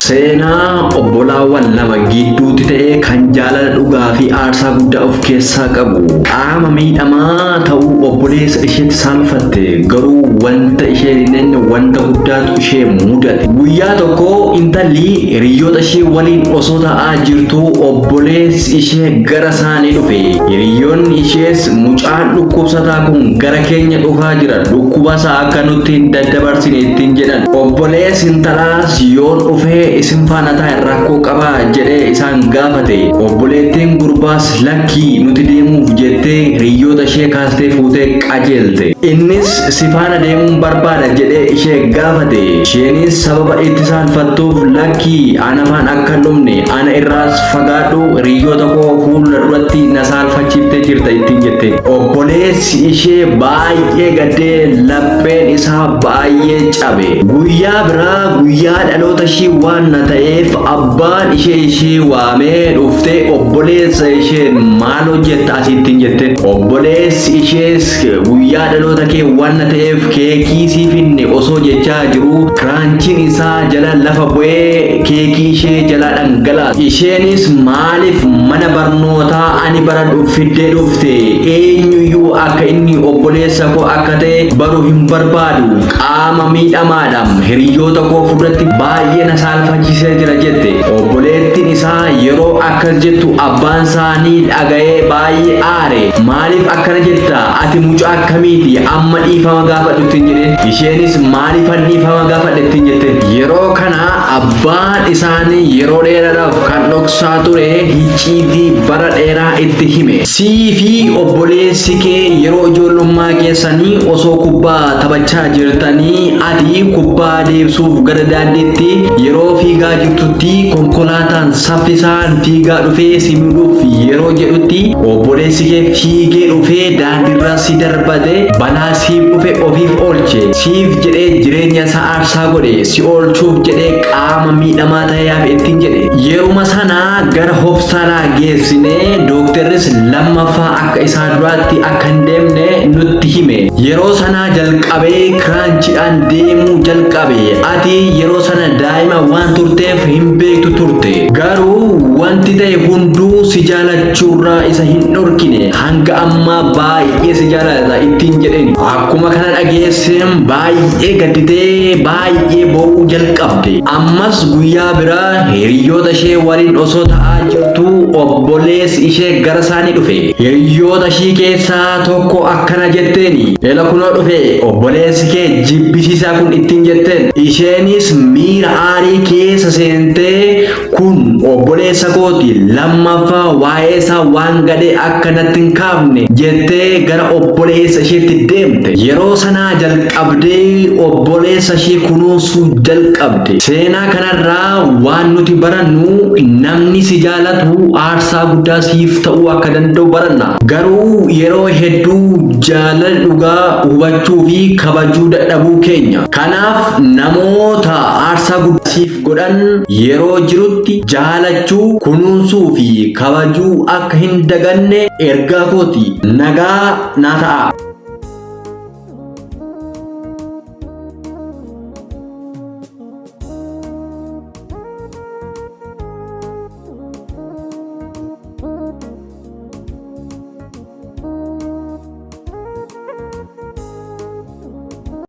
Seenaa obbolaawwan lama gidduutti ta'e kan jaalala dhugaa fi aarsaa guddaa of keessaa qabu. Qaama miidhamaa ta'uu obboleessa isheetti saalfatte, garuu wanta isheen hin eegne wanta guddaatu ishee mudate. Guyyaa tokko intalli hiriyoota ishee waliin osoo taa'aa jirtuu obboleessi ishee gara isaanii dhufe. Hiriyoonni ishees mucaan dhukkubsataa kun gara keenya dhufaa jira, dhukkuba isaa akka nutti hin daddabarsine ittiin jedhan. Obboleessi intalaas yoon dhufee isin faana taa'e rakkoo qabaa jedhee isaan gaafate. Obboleettiin gurbaas lakkii nuti deemuuf jettee hiriyoota ishee kaastee fuutee qajeelte. Innis si faana deemuun barbaada jedhee ishee gaafate. Isheenis sababa itti saalfattuuf lakkii ana faan akka hin dhumne ana irraas fagaadhu, hiriyoota koo fuula duratti na saalfachiiftee jirta ittiin jette. Obboleessi ishee baay'ee gaddee lapheen isaa baay'ee cabe. Guyyaa biraa guyyaa dhaloota ishii waan na ta'eef abbaan ishee ishee waamee dhuftee obboleessa isheen maal hojjetta asittiin jette. Obboleessi ishees guyyaa dhaloota kee waan na ta'eef keekii sii finne osoo jechaa jiruu kiraanchiin isaa jala lafa bu'ee keekii ishee jalaa dhangalaase. Isheenis maaliif mana barnootaa ani baradhu fiddee dhufte, eenyuyyuu akka inni obboleessa koo akka ta'e baru hin barbaadu, qaama miidhamaadha, hiriyoota koo fuulduratti baay'ee na saalfachiisee jira jette. Obboleettiin isaa yeroo akkas jettu abbaan isaanii dhaga'ee baay'ee aare. Maaliif akkana jetta, ati mucaa akkamiiti, amma dhiifama gaafadhu ittiin jedheen. Isheenis maaliifan dhiifama gaafadha ittiin jette. Yeroo kana abbaan isaanii yeroo dheeraadhaaf kan dhoksaa ture hicciitii bara dheeraa itti hime. Sii fi obboleessi kee yeroo ijoollummaa keessanii osoo kubbaa taphachaa jirtanii ati kubbaa deebisuuf gara daandiitti yeroo fiigaa jirtutti konkolaataan saffisaan fiigaa dhufee si miidhuuf yeroo jedhutti obboleessi kee fiigee dhufee daandiirraa si darbate, balaa siif dhufe ofiif oolche, siif jedhee jireenya isaa aarsaa godhe, si oolchuuf jedhee qaama miidhamaa ta'ee hafe ittiin jedhe. Yeruma sana gara hospitaalaa geessine, dooktarris lammaffaa akka isaa duraatti akka hin deemne nutti hime. Yeroo sanaa jalqabee kiraanchiidhaan deemuu jalqabe. Ati yeroo sana daa'ima waan turteef hin beektu turte. Garuu wanti ta'e hunduu si jaalachuurraa isa hin dhorkine. Hanga ammaa baay'ee si jaalata ittiin jedheen. Akkuma kana dhageesseen baay'ee gadditee baay'ee boo'uu jalqabde. Ammas guyyaa biraa hiriyoota ishee waliin osoo ta'aa jirtuu obboleessi ishee gara isaanii dhufe. Hiriyoota ishii keessaa tokko akkana jetteeni. Ela kunoo dhufe obboleessi kee jibbisiisaa kun ittiin jetteen. Isheenis miira aarii keessa seentee kun obboleessa kooti, lammaffaa waa'ee isaa waan gadhee akka natti hin kaafne jettee gara obboleessa isheetti deemte. Yeroo sanaa jalqabdee obboleessa ishee kunuunsuu jalqabde. Seenaa kanarraa waan nuti barannu namni si jaalatu aarsaa guddaa siif ta'uu akka danda'u baranna. Garuu yeroo hedduu jaalala dhugaa hubachuu fi kabajuu dadhabuu keenya. Kanaaf namoota aarsaa guddaa siif godhan yeroo jirutti jaalachuu, kunuunsuu fi kabajuu akka hin daganne ergaa kooti. Nagaa naa ta'aa.